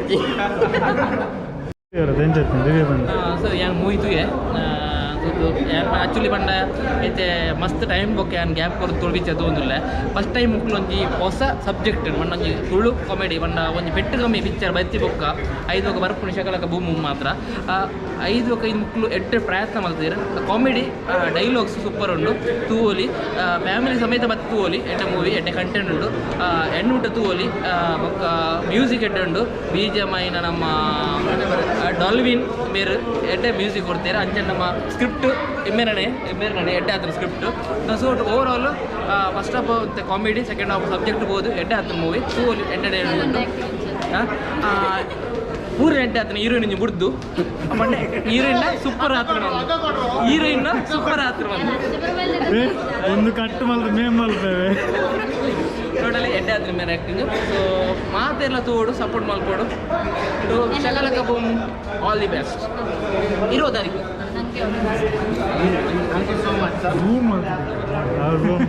ಜೋಕಿ. Sir, ಯಾನ್ movie ತೂಯೆ. Actually ಪಂಡ ಇತ್ತೆ ಮಸ್ತ್ ಟೈಮ್ ಬೊಕ್ಕ ಯಾನ್ ಗ್ಯಾಪ್ ಕೊರ್ದು ತುಳು ಪಿಕ್ಚರ್ ತೂವೊಂದುಲ್ಲೆ. ಫಸ್ಟ್ ಟೈಮ್ ಮುಕ್ಲೊಂಜಿ ಹೊಸ ಸಬ್ಜೆಕ್ಟ್ ಪಂಡ ಒಂಜಿ ತುಳು ಕಾಮಿಡಿ ಪಂಡ ಒಂಜಿ ಪೆಟ್ಟು ಕಮ್ಮಿ ಪಿಕ್ಚರ್ ಬತ್ತಿ ಬೊಕ್ಕ ಐದು ಬೊಕ್ಕ ಬರ್ಪುನ ಶಕಲಕ ಬೂಮ್ ಮಾತ್ರ. ಐದು ಬೊಕ್ಕ ಐದು ಮುಕ್ಲು ಎಡ್ಡೆ ಪ್ರಯತ್ನ ಮಲ್ತಿದ್ರು. ಕಾಮಿಡಿ ಡೈಲಾಗ್ಸ್ ಸೂಪರ್ ಉಂಡು. ತೂವೊಲಿ, ಫ್ಯಾಮಿಲಿ ಸಮೇತ ಬತ್ತು ತೂವೊಲಿ. ಎಡ್ಡೆ ಮೂವಿ, ಎಡ್ಡೆ ಕಂಟೆಂಟ್ ಉಂಡು. ಎಣ್ಣುಟ ತೂವೊಲಿ. ಬೊಕ್ಕ ಮ್ಯೂಸಿಕ್ ಎಡ್ಡೆ ಉಂಡು. ಬಿ ಜಿ ಎಮ್ ಐನ ನಮ್ಮ ಡಾಲ್ವಿನ್ ಮೇರ್ ಎಡ್ಡೆ ಮ್ಯೂಸಿಕ್ ಕೊಡ್ತಾರೆ. ಅಂಚೆ ನಮ್ಮ ಸ್ಕ್ರಿಪ್ಟ್ ಎಮ್ಮೆರಣೆ ಎಮ್ಮೆರಣೆ ಎಡ್ಡೆ ಆತನ script. So over all first half comedy, second half subject ಬೋದು. ಎಡ್ಡೆ ಆತನ ಮೂವಿ, ತೂವೊಲಿ, ಎಡ್ಡೆ ಉಂಟು. ಪೂರ ಎಡ್ಡೆ ಆತನ. ಹೀರೋಯಿನ್ ಇಂಜಿ ಬುಡ್ದು ಪಂಡೆ ಹೀರೋಯಿನ್ ಸೂಪರ್ ಆತನ, ಹೀರೋಯಿನ್ ಸೂಪರ್ ಆತನ. ಒಂದು ಕಟ್ಟು ಮಲ್ತು ಮೇಮ್ ಮಲ್ಪೇವೆ. ಟೋಟಲಿ ಎಡ್ಡೆ ಆತನ ಮೇರೆ ಆ್ಯಕ್ಟಿಂಗ್. ಸೊ ಮಾತೆಲ್ಲ ತೂವೊಡು, ಸಪೋರ್ಟ್ ಮಲ್ಪೊಡು. Shakalaka boom, all the best. ಇರೋ ತಾರೀಕು. Room room.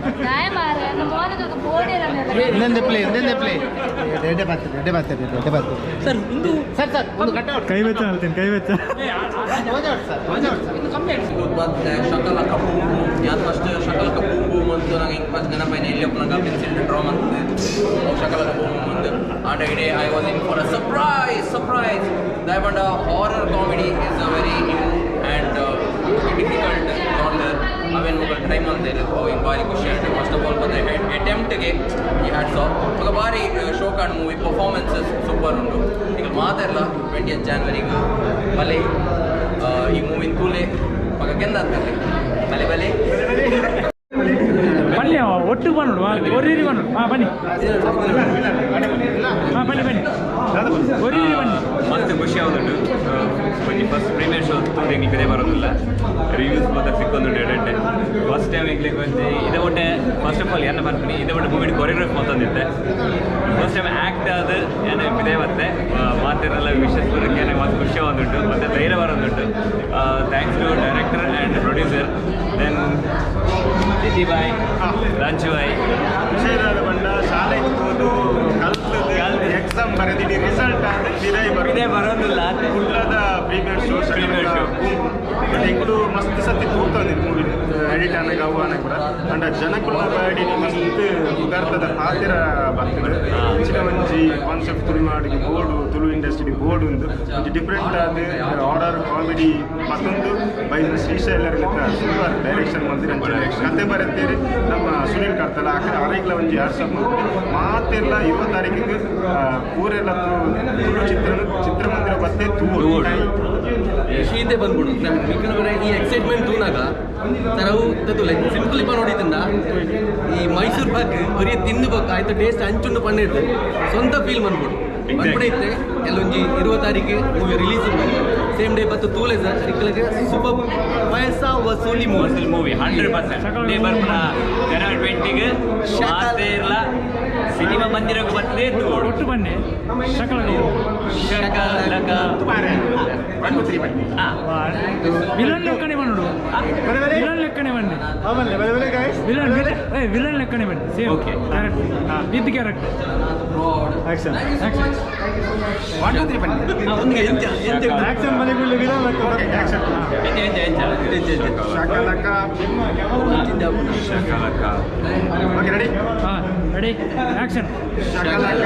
ಇನ್ನೊಂದು ಪ್ಲೇ, ಇನ್ನೊಂದು ಪ್ಲೇ. ಎಡ್ಡೆ ಬರ್ತದೆ, ಎಡ್ಡೆ ಬರ್ತದೆ, ಎಡ್ಡೆ ಬರ್ತದೆ. ಸರ್, ಒಂದು ಸರ್ ಸರ್, ಒಂದು ಕಟ್ ಔಟ್. ಕೈ ವೆಚ್ಚ ಹೇಳ್ತೀನಿ, ಕೈ ವೆಚ್ಚ. Sir, sir. ಇದು ಕಮ್ಮಿ ಆಯ್ತು. ಬತ್ತೆ ಶಕಲಕ ಬೂಮ್ ಬೂಮ್. ಯಾರು ಫಸ್ಟ್ ಶಕಲಕ ಬೂಮ್ ಬೂಮ್ ಅಂತ ನಂಗೆ ಹಿಂಗೆ ಫಸ್ಟ್ ನೆನಪೈನ ಇಲ್ಲಿ ಒಪ್ಪನಾಗ ಪೆನ್ಸಿಲ್ ಡ್ರಾ ಮಾಡ್ತದೆ ಶಕಲಕ ಬೂಮ್ ಬೂಮ್ ಅಂತ. ಆಂಡ ಇಡೇ I was in for a surprise, surprise. ದಯಪಂಡ horror comedy is a very new and difficult genre. ಅವೇನು ಮುಗಲ್ ಟ್ರೈ ಮಾಡ್ತೇನೆ, ಹಿಂಗೆ ಭಾರಿ ಖುಷಿ ಆಯ್ತು. ಫಸ್ಟ್ ಆಫ್ ಆಲ್ ಬಂದರೆ ಅಟೆಂಪ್ಟ್ಗೆ ಈ ಹ್ಯಾಟ್ಸ್ ಆಫ್. ಇವಾಗ ಭಾರಿ ಶೋಕ್ ಆ್ಯಂಡ್ ಮೂವಿ, ಪರ್ಫಾರ್ಮೆನ್ಸಸ್ ಸೂಪರ್ ಉಂಟು. ಈಗ ಮಾತೆಲ್ಲ 20 ಜಾನ್ವರಿಗೆ ಬಲೆ, ಈ ಮೂವಿನ ತೂಲೆ ಮಗ ಕೆಂದಾಗ್ತದೆ. ಬಲೆ ಬಲೆ. ಬನ್ನಿ, ಒಟ್ಟು ಬನ್ನೋಡು ಒರಿರಿ ಬನ್ನೋಡು. ಹಾಂ, ಬನ್ನಿ. ಹಾಂ, ಬನ್ನಿ ಬನ್ನಿ, ಒರಿರಿ ಬನ್ನಿ. ಮಸ್ತ್ ಖುಷಿ ಆಗುಂಟು. ಒಂಜಿ ಫಸ್ಟ್ ಪ್ರೀಮಿಯರ್ ಶೋ ತೂದು ಎಂಗ್ಲಿಗೆ ಪಿದೆ ಬರೋದಿಲ್ಲ. ರಿವ್ಯೂಸ್ ಮಾತ್ರ ಸಿಕ್ಕೊಂದುಂಡು ಎಡೆಡ್ಡೆ. ಫಸ್ಟ್ ಟೈಮ್ ಎಂಗ್ಲಿಗೆ ಒಂಜಿ ಇದೆ ಒಟ್ಟೆ. ಫಸ್ಟ್ ಆಫ್ ಆಲ್ ಎನ್ನ ಪನ್ಪಿನಿ, ಇದೆ ಒಟ್ಟೆ ಮೂವಿಡ್ ಕೊರಿಯೋಗ್ರಾಫ್ ಮತ್ತೊಂದಿತ್ತೆ. ಫಸ್ಟ್ ಟೈಮ್ ಆ್ಯಕ್ಟ್ ಆದ ಏನ ಪಿದೆ ಬತ್ತೆ. ಮಾತೆಲ್ಲ ವಿಶಸ್ ಬರೋಕ್ಕೆ ನನಗೆ ಮಸ್ತ್ ಖುಷಿ ಆಗುಂಟು ಮತ್ತು ಧೈರ್ಯ ಬರೋದುಂಟು. Thanks to director and producer, then Jiti bhai, Ranchu bhai. ವಿಷಯದ ಬಂಡ ಶಾಲೆಗೆ ಹೋದು ಕಲ್ತದ್ದು ಎಕ್ಸಾಮ್ ಬರೆದಿಡಿ ರಿಸಲ್ಟ್ ಆದ ಪಿದೈ. ಪಿದೆ ಬರೋದಿಲ್ಲ. ಕುಡ್ಲದ premiere show. Premiere show. But ಇಂಕುಲು ಮಸ್ತ್ ಸತಿ ತೂತೊಂದಿತ್ತು ಮೂವಿ ಎಡಿಟ್ ಆನಗ ಅವು ಆನಗ ಕೂಡ. ಅಂಡ ಜನಕುಲ್ನ ಬಾಡಿ ಮಸ್ತ್ ಪುಗಾರ್ತದ ಪಾತೆರ ಬರ್ತದೆ. ಇಂಚಿನ ಒಂಜಿ ಕಾನ್ಸೆಪ್ಟ್ ತುಳುನಾಡಿಗೆ ಬೋಡು, ತುಳು ಇಂಡಸ್ಟ್ರಿ ಬೋರ್ಡ್ ಉಂದು ಒಂಜಿ ಡಿಫ್ರೆಂಟ್ ಆದ ಹಾರರ್ ಕಾಮಿಡಿ ಮತ್ತೊಂದು ಬೈ ಶ್ರೀಶೈಲರ್ ಸೂಪರ್ ಡೈರೆಕ್ಷನ್ ಮಲ್ದಿರ. ಕತೆ ಬರೆತೀರಿ ನಮ್ಮ ಸುನೀಲ್ ಕಡ್ತಲ ಅರೆಗ್ಲ ಒಂಜಿ ಹ್ಯಾಟ್ಸ್ ಆಫ್ ಮಲ್ತಿರಿ. ಮಾತೆಲ್ಲ 20 ತಾರೀಕಿಗೆ ಪೂರೆಲ್ಲ ತುಳು ಚಿತ್ರಮಂದಿರ ಬತ್ತೆ ತೂವೊಡು. ಶೀತೆ ಬಂದ್ಬಿಡು ನಮ್ಗೆ ಮಿಕ್ಕನ ಈ ಎಕ್ಸೈಟ್ಮೆಂಟ್ ತೂನಾಗ ಸರ್. ಅವು ಲೈಕ್ ಸಿಂಪಲ್ ಇಪ್ಪ ನೋಡಿದ್ದ ಈ ಮೈಸೂರು ಪಾಕ್ ಬರೀ ತಿಂದು ಬೊಕ್ಕ ಆಯ್ತು ಟೇಸ್ಟ್ ಅಂಚುಂಡು ಪಂಡಿಡ್ದು ಸ್ವಂತ ಫೀಲ್ ಬಂದ್ಬಿಡು ಬಂದ್ಬಿಡ ಇತ್ತೆ. ಎಲ್ಲೊಂಜಿ 20 ತಾರೀಕು ಮೂವಿ ರಿಲೀಸ್ ಉಂಟು. ಸೇಮ್ ಡೇ ಬತ್ತು ತೂಲೆ ಸರ್. ನಿಕ್ಕಲಿಗೆ ಸೂಪರ್ ಪೈಸಾ ವಸೂಲಿ ಮೂವಿ. ವಸೂಲ್ ಮೂವಿ 100%. ಡೇ ಬರ್ಪುನ ಜನವರಿ 20ಗೆ ಮಾತೇ ಇರಲ್ಲ ಸಿನಿಮಾ ಮಂದಿರಕ್ಕೆ ಬರ್ತದೆ ತೂವೊಡು. ಒಟ್ಟು ಬನ್ನಿ ಶಕಲಕ. ಶಕಲಕ. ಹಾಂ. ವಿಲನ್ ಲೆಕ್ಕನೆ ಬನ್ನೋಡು, ವಿಲನ್ ಲೆಕ್ಕನೆ ಬನ್ನಿ. ಆಮೇಲೆ ಬಲೆ ಬಲೆ ಗೈಸ್. ವಿಲನ್, ಏ ವಿಲನ್ ಲೆಕ್ಕನೆ ಬನ್ನಿ, same. Okay. Character with character. Action. Action. 1 2 3 ಬನ್ನಿ. ಆಕ್ಷನ್ ಮನೆಗಳು ವಿಲನ್. ಆಕ್ಷನ್. ಎಂಚ ಎಂಚ ಎಂಚ? ಶಕಲಕ. ಶಕಲಕ. Okay, ready. ಹಾಂ, ರೆಡಿ, ಆಕ್ಷನ್. ಶಕಲಕ.